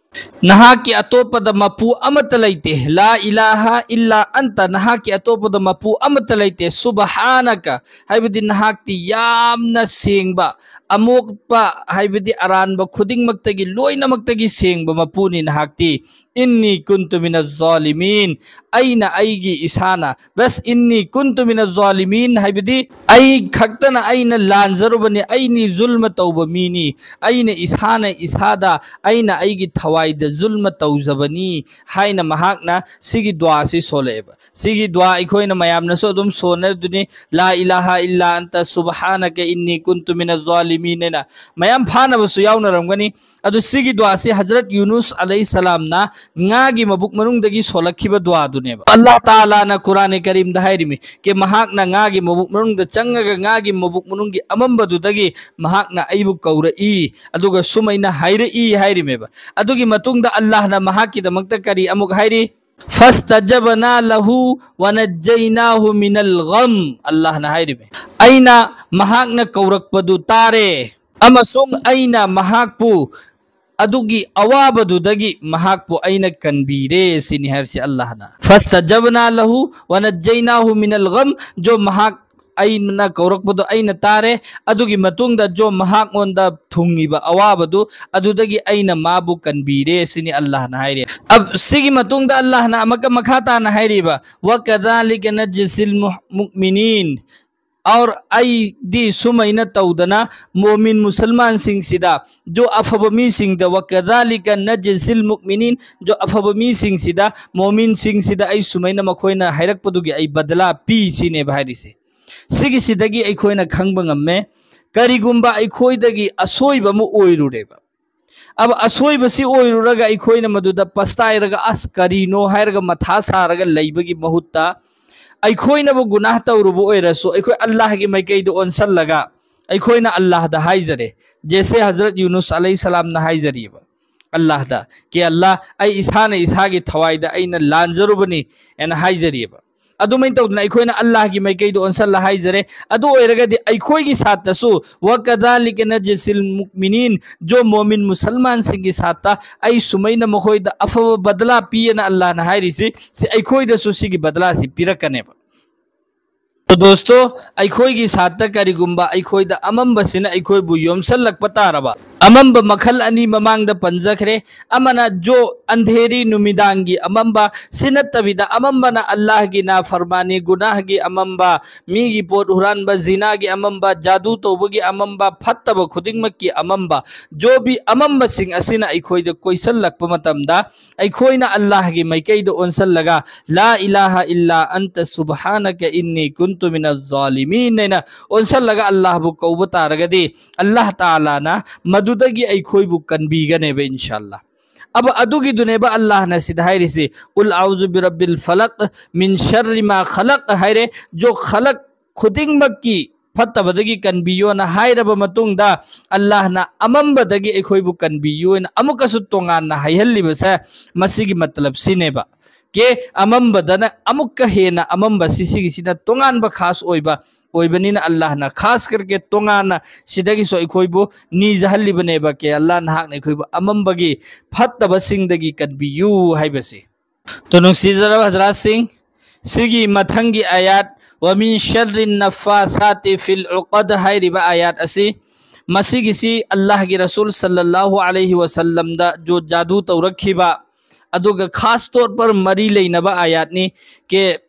ꯅꯍꯥꯛꯀꯤ ꯑꯇꯣꯞꯄꯗ ꯃꯄꯨ ꯑꯃꯠꯇ ꯂꯩꯇꯦ꯫ ꯂꯥ ꯏꯂꯥꯍ ꯏꯜꯂꯥ ꯑꯟꯇ, ꯅꯍꯥꯛꯀꯤ ꯑꯇꯣꯞꯄꯗ ꯃꯄꯨ ꯑꯃꯠꯇ ꯂꯩꯇꯦ꯫ ꯁꯨꯕꯍꯥꯅꯀ, ꯍꯥꯏꯕꯗꯤ ꯅꯍꯥꯛꯇꯤ ꯌꯥꯝꯅ ꯁꯦꯡꯕ, ꯑꯃꯣꯠꯄ, ꯍꯥꯏꯕꯗꯤ ꯑꯔꯥꯟꯕ ꯈꯨꯗꯤꯡꯃꯛꯇꯒꯤ, ꯂꯣꯏꯅꯃꯛꯇꯒꯤ ꯁꯦꯡꯕ ꯃꯄꯨꯅꯤ ꯅꯍꯥꯛꯇꯤ꯫ ꯏꯟꯅꯤ ꯀꯨꯟꯇꯨ ꯃꯤꯅ ꯖꯥꯂꯤꯃꯤꯟ, ꯑꯩꯅ ꯑꯩꯒꯤ ꯏꯁꯥꯅ, ꯕꯁ, ꯏꯟꯅꯤ ꯀꯨꯟꯇꯨ ꯃꯤꯅ ꯖꯥꯂꯤꯃꯤꯟ ꯍꯥꯏꯕꯗꯤ ꯑꯩ ꯈꯛꯇꯅ ꯑꯩꯅ ꯂꯥꯟꯖꯔꯨꯕꯅꯤ, ꯑꯩꯅꯤ ꯖꯨꯜꯃ ꯇꯧꯕ ꯃꯤꯅꯤ, ꯑꯩꯅ ꯏꯁꯥꯅ ꯏꯁꯥꯗ, ꯑꯩꯅ ꯑꯩꯒꯤ ꯊꯋꯥꯏꯗ ꯖꯨꯜꯃ ꯇꯧꯖꯕꯅꯤ ꯍꯥꯏꯅ ꯃꯍꯥꯛꯅ ꯁꯤꯒꯤ ꯗꯨꯋꯥꯁꯤ ꯁꯣꯜꯂꯛꯑꯦꯕ꯫ ꯁꯤꯒꯤ ꯗꯨꯋꯥ ꯑꯩꯈꯣꯏꯅ ꯃꯌꯥꯝꯅꯁꯨ ꯑꯗꯨꯝ ꯁꯣꯟꯅꯗꯨꯅꯤ, ꯂꯥ ꯏꯂꯥꯍ ꯏꯜꯂꯥ ꯑꯟꯇ ꯁꯨꯕꯍꯥꯅꯀ ꯏꯟꯅꯤ ꯀꯨꯟꯇꯨ ꯃꯤꯅ ꯖꯥꯂꯤꯃꯤꯟ ꯍꯥꯏꯅ ꯃꯌꯥꯝ ꯐꯥꯅꯕꯁꯨ ꯌꯥꯎꯅꯔꯝꯒꯅꯤ꯫ ꯑꯗꯨ ꯁꯤꯒꯤ ꯗꯨꯋꯥꯁꯤ ꯍꯖꯔꯠ ꯌꯨꯅꯨꯁ ꯑꯂꯩꯍꯤ ꯁꯂꯥꯝꯅ ꯉꯥꯒꯤ ꯃꯕꯨꯛ ꯃꯅꯨꯡꯗꯒꯤ ꯁꯣꯜꯂꯛꯈꯤꯕ ꯗꯨꯋꯥꯗꯨꯅꯦꯕ꯫ ꯑꯜꯂꯥꯍ ꯇꯥꯂꯥꯅ ꯀꯨꯔꯥꯟ ꯀꯔꯤꯝꯗ ꯍꯥꯏꯔꯤꯃꯤ, ꯀꯦ ꯃꯍꯥꯛꯅ ꯉꯥꯒꯤ ꯃꯕꯨꯛ ꯃꯅꯨꯡꯗ ꯆꯪꯉꯒ ꯉꯥꯒꯤ ꯃꯕꯨꯛ ꯃꯅꯨꯡꯒꯤ ꯑꯃꯝꯕꯗꯨꯗꯒꯤ ꯃꯍꯥꯛꯅ ꯑꯩꯕꯨ ꯀꯧꯔꯛꯏ, ꯑꯗꯨꯒ ꯁꯨꯃꯥꯏꯅ ꯍꯥꯏꯔꯛꯏ ꯍꯥꯏꯔꯤꯃꯦꯕ꯫ ꯑꯗꯨꯒꯤ ꯃꯇꯨꯡꯗ ꯑꯜꯂꯥꯍꯅ ꯃꯍꯥꯛꯀꯤꯗꯃꯛꯇ ꯀꯔꯤ ꯑꯃꯨꯛ ꯍꯥꯏꯔꯤ? ꯐꯁꯇꯖꯕꯅꯥ ꯂꯍꯨ ꯋꯅꯖꯩꯅꯥꯍꯨ ꯃꯤꯅꯜ ꯒꯝ꯫ ꯑꯜꯂꯥꯍꯅ ꯍꯥꯏꯔꯤꯃꯤ, ꯑꯩꯅ ꯃꯍꯥꯛꯅ ꯀꯧꯔꯛꯄꯗꯨ ꯇꯥꯔꯦ, ꯑꯃꯁꯨꯡ ꯑꯩꯅ ꯃꯍꯥꯛꯄꯨ ꯑꯗꯨꯒꯤ ꯑꯋꯥꯕꯗꯨꯗꯒꯤ ꯃꯍꯥꯛꯄꯨ ꯑꯩꯅ ꯀꯟꯕꯤꯔꯦ ꯁꯤꯅꯤ ꯍꯥꯏꯔꯤꯁꯤ ꯑꯜꯂꯥꯍꯅ꯫ ꯐꯁꯇꯖꯕꯅꯥ ꯂꯍꯨ ꯋꯅꯖꯩꯅꯥꯍꯨ ꯃꯤꯅꯜ ꯒꯝ, ꯖꯣ ꯃꯍꯥꯛ ꯑꯩꯅ ꯀꯧꯔꯛꯄꯗꯣ ꯑꯩꯅ ꯇꯥꯔꯦ, ꯑꯗꯨꯒꯤ ꯃꯇꯨꯡꯗ ꯖꯣ ꯃꯍꯥꯛꯉꯣꯟꯗ ꯊꯨꯡꯉꯤꯕ ꯑꯋꯥꯕꯗꯨ, ꯑꯗꯨꯗꯒꯤ ꯑꯩꯅ ꯃꯥꯕꯨ ꯀꯟꯕꯤꯔꯦ ꯁꯤꯅꯤ ꯑꯜꯂꯥꯍꯅ ꯍꯥꯏꯔꯦ꯫ ꯑꯕ-, ꯁꯤꯒꯤ ꯃꯇꯨꯡꯗ ꯑꯜꯂꯥꯍꯅ ꯑꯃꯨꯛꯀ ꯃꯈꯥ ꯇꯥꯅ ꯍꯥꯏꯔꯤꯕ, "ꯋꯀꯗꯥꯂꯤꯀ ꯅꯖꯤꯁꯤꯜ ꯃꯨ-, ꯃꯨꯛꯃꯤꯅꯤꯟ", ꯑꯣꯔ ꯑꯩꯗꯤ ꯁꯨꯃꯥꯏꯅ ꯇꯧꯗꯅ ꯃꯣꯃꯤꯟ ꯃꯨꯁꯜꯃꯥꯟꯁꯤꯡꯁꯤꯗ, ꯖꯣ ꯑꯐꯕ ꯃꯤꯁꯤꯡꯗ, "ꯋꯀꯗꯥꯂꯤꯀ ꯅꯖꯤꯁꯤꯜ ꯃꯨꯛꯃꯤꯅꯤꯟ", ꯖꯣ ꯑꯐꯕ ꯃꯤꯁꯤꯡꯁꯤꯗ, ꯃꯣꯃꯤꯟꯁꯤꯡꯁꯤꯗ ꯑꯩ ꯁꯨꯃꯥꯏꯅ ꯃꯈꯣꯏꯅ ꯍꯥꯏꯔꯛꯄꯗꯨꯒꯤ ꯑꯩ ꯕꯗꯂꯥ ꯄꯤ ꯁꯤꯅꯦꯕ ꯍꯥꯏꯔꯤꯁꯦ꯫ ꯁꯤꯒꯤꯁꯤꯗꯒꯤ ꯑꯩꯈꯣꯏꯅ ꯈꯪꯕ ꯉꯝꯃꯦ, ꯀꯔꯤꯒꯨꯝꯕ ꯑꯩꯈꯣꯏꯗꯒꯤ ꯑꯁꯣꯏꯕ ꯑꯃ ꯑꯣꯏꯔꯨꯔꯦꯕ, ꯑꯕ-, ꯑꯁꯣꯏꯕꯁꯤ ꯑꯣꯏꯔꯨꯔꯒ ꯑꯩꯈꯣꯏꯅ ꯃꯗꯨꯗ ꯄꯁꯇꯥꯏꯔꯒ, "ꯑꯁ, ꯀꯔꯤꯅꯣ?" ꯍꯥꯏꯔꯒ ꯃꯊꯥ ꯁꯥꯔꯒ ꯂꯩꯕꯒꯤ ꯃꯍꯨꯠꯇ, ꯑꯩꯈꯣꯏꯅꯕꯨ ꯒꯨꯅꯥꯍ ꯇꯧꯔꯨꯕ ꯑꯣꯏꯔꯁꯨ, ꯑꯩꯈꯣꯏ ꯑꯜꯂꯥꯍꯒꯤ ꯃꯥꯏꯀꯩꯗ ꯑꯣꯟꯁꯜꯂꯒ ꯑꯩꯈꯣꯏꯅ ꯑꯜꯂꯥꯍꯗ ꯍꯥꯏꯖꯔꯦ, ꯖꯦꯁꯦ ꯍꯖꯔꯠ ꯌꯨꯅꯨꯁ ꯑꯂꯩꯍꯤ ꯁꯂꯥꯝꯅ ꯍꯥꯏꯖꯔꯤꯕ, ꯑꯜꯂꯥꯍꯗ, "ꯀꯦ ꯑꯜꯂꯥꯍ, ꯑꯩ ꯏꯁꯥꯅ ꯏꯁꯥꯒꯤ ꯊꯋꯥꯏꯗ ꯑꯩꯅ ꯂꯥꯟꯖꯔꯨꯕꯅꯤ" ꯍꯥꯏꯅ ꯍꯥꯏꯖꯔꯤꯕ꯫ ꯑꯗꯨꯃꯥꯏꯅ ꯇꯧꯗꯅ ꯑꯩꯈꯣꯏꯅ ꯑꯜꯂꯥꯍꯒꯤ ꯃꯥꯏꯀꯩꯗ ꯑꯣꯟꯁꯜꯂ ꯍꯥꯏꯖꯔꯦ꯫ ꯑꯗꯨ ꯑꯣꯏꯔꯒꯗꯤ ꯑꯩꯈꯣꯏꯒꯤ ꯁꯥꯠꯇꯁꯨ, "ꯋꯀꯗꯥꯂꯤꯀ ꯅꯖꯤꯁꯤꯜ ꯃꯨꯛꯃꯤꯅꯤꯟ", ꯖꯣ ꯃꯣꯃꯤꯟ ꯃꯨꯁꯜꯃꯥꯟꯁꯤꯡꯒꯤ ꯁꯥꯠꯇ ꯑꯩ ꯁꯨꯃꯥꯏꯅ ꯃꯈꯣꯏꯗ ꯑꯐꯕ ꯕꯗꯂꯥ ꯄꯤꯌꯦꯅ ꯑꯜꯂꯥꯍꯅ ꯍꯥꯏꯔꯤꯁꯤ, ꯁꯤ ꯑꯩꯈꯣꯏꯗꯁꯨ ꯁꯤꯒꯤ ꯕꯗꯂꯥꯁꯤ ꯄꯤꯔꯛꯀꯅꯦꯕ꯫ ꯗꯣꯁꯇꯣ, ꯑꯩꯈꯣꯏꯒꯤ ꯁꯥꯠꯇ ꯀꯔꯤꯒꯨꯝꯕ ꯑꯩꯈꯣꯏꯗ ꯑꯃꯝꯕꯁꯤꯅ ꯑꯩꯈꯣꯏꯕꯨ ꯌꯣꯝꯁꯜꯂꯛꯄ ꯇꯥꯔꯕ, ꯑꯃꯝꯕ ꯃꯈꯜ ꯑꯅꯤ ꯃꯃꯥꯡꯗ ꯄꯟꯖꯈ꯭ꯔꯦ꯫ ꯑꯃꯅ ꯖꯣ ꯑꯟꯙꯦꯔꯤ, ꯅꯨꯃꯤꯗꯥꯡꯒꯤ ꯑꯃꯝꯕ, ꯁꯤ ꯅꯠꯇꯕꯤꯗ ꯑꯃꯝꯕꯅ ꯑꯜꯂꯥꯍꯒꯤ ꯅꯥꯐꯔꯃꯥꯅꯤ, ꯒꯨꯅꯥꯍꯒꯤ ꯑꯃꯝꯕ, ꯃꯤꯒꯤ ꯄꯣꯠ ꯍꯨꯔꯥꯟꯕ, ꯖꯤꯅꯥꯒꯤ ꯑꯃꯝꯕ, ꯖꯥꯗꯨ ꯇꯧꯕꯒꯤ ꯑꯃꯝꯕ, ꯐꯠꯇꯕ ꯈꯨꯗꯤꯡꯃꯛꯀꯤ ꯑꯃꯝꯕ, ꯖꯣꯕꯤ ꯑꯃꯝꯕꯁꯤꯡ ꯑꯁꯤꯅ ꯑꯩꯈꯣꯏꯗ ꯀꯣꯏꯁꯜꯂꯛꯄ ꯃꯇꯝꯗ, ꯑꯩꯈꯣꯏꯅ ꯑꯜꯂꯥꯍꯒꯤ ꯃꯥꯏꯀꯩꯗ ꯑꯣꯟꯁꯜꯂꯒ, "ꯂꯥ ꯏꯂꯥꯍ ꯏꯜꯂꯥ ꯑꯟꯇ ꯁꯨꯕꯍꯥꯅꯀ ꯏꯟꯅꯤ ꯀꯨꯟꯇꯨ ꯃꯤꯅ ꯖꯥꯂꯤꯃꯤꯟ" ꯍꯥꯏꯅ ꯑꯣꯟꯁꯜꯂꯒ ꯑꯜꯂꯥꯍꯕꯨ ꯀꯧꯕ ꯇꯥꯔꯒꯗꯤ, ꯑꯜꯂꯥꯍ ꯇꯥꯂꯥꯅ ꯃꯗꯨꯗꯒꯤ ꯑꯩꯈꯣꯏꯕꯨ ꯀꯟꯕꯤꯒꯅꯦꯕ, ꯏꯟꯁꯥꯜꯂꯥ꯫ ꯑꯕ ꯑꯗꯨꯒꯤꯗꯨꯅꯦꯕ ꯑꯜꯂꯥꯍꯅ ꯁꯤꯗ ꯍꯥꯏꯔꯤꯁꯤ, "ꯀꯨꯜ ꯑꯎꯖꯨ ꯕꯤꯔꯕꯤꯜ ꯐꯂꯛ, ꯃꯤꯟ ꯁꯔꯔꯤ ꯃꯥ ꯈꯂꯛ" ꯍꯥꯏꯔꯦ꯫ ꯖꯣ ꯈꯂꯛ ꯈꯨꯗꯤꯡꯃꯛꯀꯤ ꯐꯠꯇꯕꯗꯒꯤ ꯀꯟꯕꯤꯌꯣꯅ ꯍꯥꯏꯔꯕ ꯃꯇꯨꯡꯗ, ꯑꯜꯂꯥꯍꯅ ꯑꯃꯝꯕꯗꯒꯤ ꯑꯩꯈꯣꯏꯕꯨ ꯀꯟꯕꯤꯌꯨ ꯍꯥꯏꯅ ꯑꯃꯨꯛꯀꯁꯨ ꯇꯣꯉꯥꯟꯅ ꯍꯥꯏꯍꯜꯂꯤꯕꯁꯦ, ꯃꯁꯤꯒꯤ ꯃꯇꯂꯕꯁꯤꯅꯦꯕ꯫ ꯀꯦ ꯑꯃꯝꯕꯗꯅ ꯑꯃꯨꯛꯀ ꯍꯦꯟꯅ ꯑꯃꯝꯕꯁꯤ, ꯁꯤꯒꯤꯁꯤꯅ ꯇꯣꯉꯥꯟꯕ ꯈꯥꯁ ꯑꯣꯏꯕ ꯑꯣꯏꯕꯅꯤꯅ, ꯑꯜꯂꯥꯍꯅ ꯈꯥꯁ ꯀꯔꯀꯦ ꯇꯣꯉꯥꯟꯅ ꯁꯤꯗꯒꯤꯁꯨ ꯑꯩꯈꯣꯏꯕꯨ ꯅꯤꯖꯍꯜꯂꯤꯕꯅꯦꯕ, ꯀꯦ ꯑꯜꯂꯥꯍ, ꯅꯍꯥꯛꯅ ꯑꯩꯈꯣꯏꯕꯨ ꯑꯃꯝꯕꯒꯤ ꯐꯠꯇꯕꯁꯤꯡꯗꯒꯤ ꯀꯟꯕꯤꯌꯨ ꯍꯥꯏꯕꯁꯤ꯫ ꯇꯣ, ꯅꯨꯡꯁꯤꯖꯔꯕ ꯍꯖꯔꯥꯠꯁꯤꯡ, ꯁꯤꯒꯤ ꯃꯊꯪꯒꯤ ꯑꯥꯌꯥꯠ, "ꯋꯥꯃꯤꯟ ꯁꯔꯔꯤꯟ ꯅꯐꯥꯁꯥꯇꯤ ꯐꯤꯜ ꯎꯀꯗ" ꯍꯥꯏꯔꯤꯕ ꯑꯥꯌꯥꯠ ꯑꯁꯤ, ꯃꯁꯤꯒꯤꯁꯤ ꯑꯜꯂꯥꯍꯒꯤ ꯔꯁꯨꯜ ꯁꯜꯂꯜꯂꯥꯍꯨ ꯑꯂꯩꯍꯤ ꯋꯁꯜꯂꯝꯗ ꯖꯨ-, ꯖꯥꯗꯨ ꯇꯧꯔꯛꯈꯤꯕ, ꯑꯗꯨꯒ ꯈꯥꯁ ꯇꯣꯔ ꯄꯔ ꯃꯔꯤ ꯂꯩꯅꯕ ꯑꯥꯌꯥꯠꯅꯤ꯫ ꯀꯦ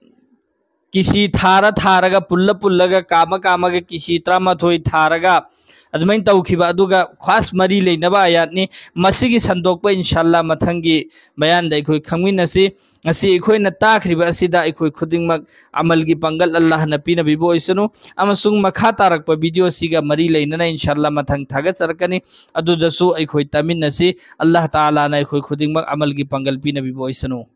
ꯀꯤꯁꯤ ꯊꯥꯔ ꯊꯥꯔꯒ, ꯄꯨꯜꯂ ꯄꯨꯜꯂꯒ, ꯀꯥꯃ ꯀꯥꯃꯒ ꯀꯤꯁꯤ ꯇꯔꯥꯃꯥꯊꯣꯏ ꯊꯥꯔꯒ ꯑꯗꯨꯃꯥꯏꯅ ꯇꯧꯈꯤꯕ, ꯑꯗꯨꯒ ꯈꯥꯁ ꯃꯔꯤ ꯂꯩꯅꯕ ꯑꯥꯌꯥꯠꯅꯤ꯫ ꯃꯁꯤꯒꯤ ꯁꯟꯗꯣꯛꯄ ꯏꯟꯁꯥꯜꯂꯥ ꯃꯊꯪꯒꯤ ꯕꯌꯥꯟꯗ ꯑꯩꯈꯣꯏ ꯈꯪꯃꯤꯟꯅꯁꯤ꯫ ꯉꯁꯤ ꯑꯩꯈꯣꯏꯅ ꯇꯥꯈ꯭ꯔꯤꯕ ꯑꯁꯤꯗ ꯑꯩꯈꯣꯏ ꯈꯨꯗꯤꯡꯃꯛ ꯑꯃꯜꯒꯤ ꯄꯥꯡꯒꯜ ꯑꯜꯂꯥꯍꯅ ꯄꯤꯅꯕꯤꯕ ꯑꯣꯏꯁꯅꯨ꯫ ꯑꯃꯁꯨꯡ ꯃꯈꯥ ꯇꯥꯔꯛꯄ ꯚꯤꯗꯤꯑꯣꯁꯤꯒ ꯃꯔꯤ ꯂꯩꯅꯅ ꯏꯟꯁꯥꯜꯂꯥ ꯃꯊꯪ ꯊꯥꯒꯠꯆꯔꯛꯀꯅꯤ꯫ ꯑꯗꯨꯗꯁꯨ ꯑꯩꯈꯣꯏ ꯇꯥꯃꯤꯟꯅꯁꯤ꯫ ꯑꯜꯂꯥꯍ ꯇꯥꯂꯥꯅ ꯑꯩꯈꯣꯏ ꯈꯨꯗꯤꯡꯃꯛ ꯑꯃꯜꯒꯤ ꯄꯥꯡꯒꯜ ꯄꯤꯅꯕꯤꯕ ꯑꯣꯏꯁꯅꯨ꯫